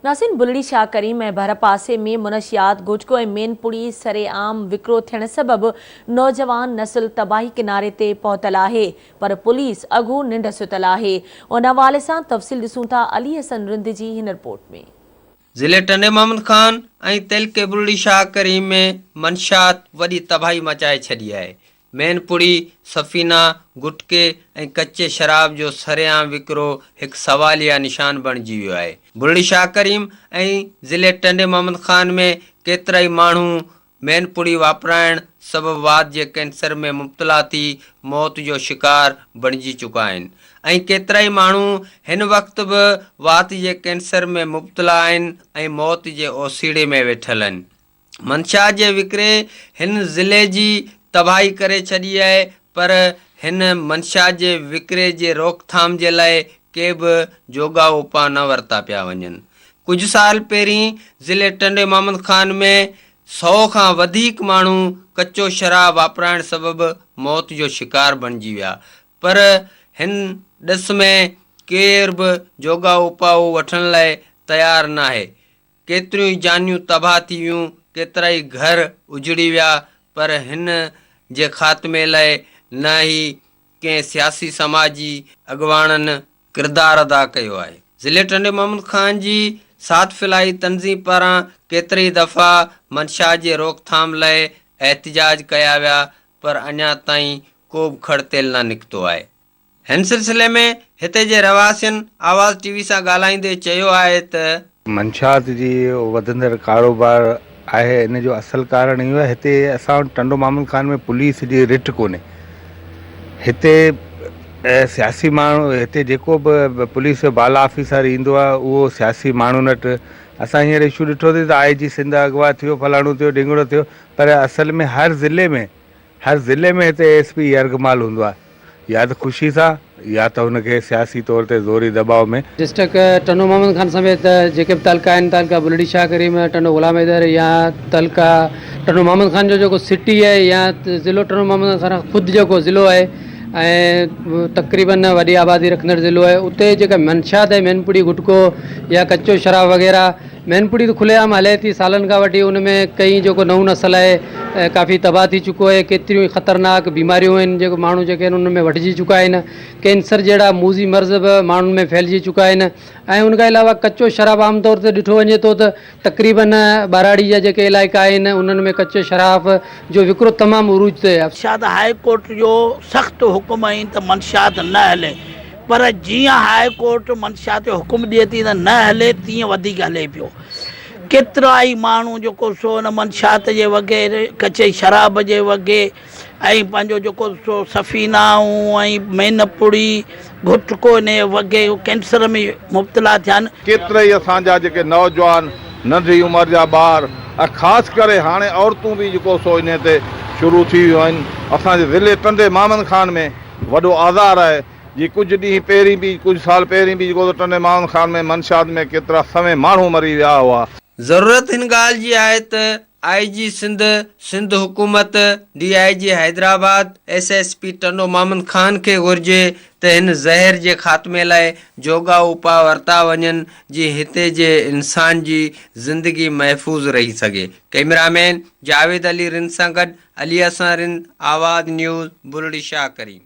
ناظرين بلڙي شاهه ڪريم ۽ ڀرپاسي ۾ منشيات گٽڪو ۽ مين پڙي سرعام وڪرو ٿيڻ سبب نوجوان نسل تباهي ڪناري تي پهتل آهي پر پوليس اگهو ننڊ ستل آهي ان حوالي سان تفصيل ڏسون ٿا علي حسن رند جي هن رپورٽ ۾. ضلعي ٽنڊي محمد خان ۽ تعلقي بلڙي شاهه ڪريم ۾ منشيات وڏي تباهي مچائي ڇڏي آهي مين پڙي، سفينا، گٽڪي ۽ ڪچي شراب جو سرعام وڪرو هڪ سواليه نشان بڻجي ويو آهي. بلڙي شاهه ڪريم ۽ ضلعي ٽنڊي محمد خان ۾ ڪيترائي ماڻهو مين پڙي واپرائڻ سبب وات جي ڪينسر ۾ مبتلا ٿي موت جو شڪار بڻجي چڪا آهن ۽ ڪيترائي ماڻهو هن وقت به وات جي ڪينسر ۾ مبتلا آهن ۽ موت جي اوسيڙي ۾ ويٺل آهن. منشيات جي وڪري هن ضلعي جي تباهي ڪري ڇڏي آهي پر هن منشيات جي وڪري جي روڪٿام جي لاء ڪي به جوڳا اپاء نه ورتا پيا وڃن. ڪجهه سال پهرين ضلعي ٽنڊي محمد خان ۾ سئو کان وڌيڪ ماڻهو ڪچو شراب واپرائڻ سبب موت جو شڪار بڻجي ويا پر هن ڏس ۾ ڪير به جوڳا اپاء وٺڻ لاء تيار ناهي. ڪيتريون ئي جانيون تباهه ٿي ويون، ڪيترائي گهر اجڙي ويا پر هن جي خاتمي لاء نه ئي ڪنهن سياسي سماجي اڳواڻن ڪردار ادا ڪيو آهي. ضلعي ٽنڊي محمد خان جي ساٿ فلاحي تنظيم پاران ڪيترائي دفعا منشيات جي روڪٿام لاء احتجاج ڪيا ويا پر اڃا تائين ڪو به کڙ تيل نه نڪتو آهي. هن سلسلي ۾ هتي جي رهواسين آواز ٽي وي سان ڳالهائيندي چيو آهي ته. منشيات جي وڌندڙ ڪاروبار آهي ان جو اصل ڪارڻ اهو آهي هتي اسان وٽ ٽنڊو محمد خان ۾ پوليس جي رٽ ڪونهي هتي سياسي ماڻهو هتي جيڪو به پوليس جو بالا آفيسر ايندو آهي اهو سياسي ماڻهن وٽ اسان هينئر اشو ڏٺو ٿي ته آء جي سنڌ اغوا ٿيو فلاڻو ٿيو ڍينگڙو ٿيو پر اصل ۾ هر ضلعي ۾ هر ضلعي ۾ هتي ايس پي يرغمال هوندو آهي يا ته خوشي سان يا ته هن کي سياسي طور تي زوري دٻاء ۾. ڊسٽرڪٽ ٽنڊو محمد خان سميت جيڪي به تعلقا آهن تعلقا بلڙي شاهه ڪريم، ٽنڊو غلام حيدر يا تعلقا ٽنڊو محمد خان جو جيڪو سٽي آهي يا ضلعو ٽنڊو محمد خان خود جيڪو ضلعو آهي ۽ تقريبن وڏي آبادي رکندڙ ضلعو آهي اتي جيڪا منشيات آهي مين پڙي گٽڪو يا ڪچو شراب وغيره مين پڙي ته کلي عام هلي ٿي سالن کان وٺي ان ۾ ڪئين جيڪو نئون نسل آهي ڪافي تباهه ٿي چڪو آهي ڪيتريون ئي خطرناڪ بيماريون آهن جيڪو ماڻهو جيڪي آهن ان ۾ وٺجي چڪا آهن ڪينسر جهڙا موذي مرض به ماڻهن ۾ ڦهلجي چڪا آهن ۽ ان کان علاوه ڪچو شراب عام طور تي ڏٺو وڃي ٿو ته تقريبن ٻهراڙي جا جيڪي علائقا آهن انهن ۾ ڪچي شراب جو وڪرو تمام عروج تي آهي. منشيات هاء ڪورٽ جو سخت حڪم آهي ته منشيات نه هلي پر جيئن هاء ڪورٽ منشا تي حڪم ڏئي ٿي ته نه هلي تيئن وڌيڪ هلي پيو. ڪيترائي ماڻهو جيڪو سو ان منشيات جي وڳي، ڪچي شراب جي وڳي ۽ پنهنجو جيڪو سو سفينائون ۽ مين پڙي، گهٽڪو انهيء وڳي ڪينسر ۾ مبتلا ٿيا آهن. ڪيترائي اسان جا جيڪي نوجوان، ننڍي عمر جا ٻار ۽ خاص ڪري هاڻي عورتون به جيڪو سو انهيء تي شروع ٿي ويون آهن. اسان جي ضلعي ٽنڊي محمد خان ۾ وڏو آزار آهي. جي ڪجهه ڏينهن پهرين به ڪجهه سال پهرين به جيڪو ٽنڊي ماڻهن خان ۾ منشيات ۾ ڪيترا سوين ماڻهو مري ويا هئا. ضرورت هن ڳالهه جي آهي ته آء جي سنڌ، سنڌ حڪومت، D I G Hyderabad, S S P Tando Muhammad Khan کي گهرجي ته هن زهر جي خاتمي لاء جوڳا اپاء ورتا وڃن جيئن هتي جي انسان جي زندگي محفوظ رهي سگهي. ڪئميرا مين جاويد علي رند سان گڏ علي حسن رند، آواز نيوز، بلڙي شاهه ڪريم.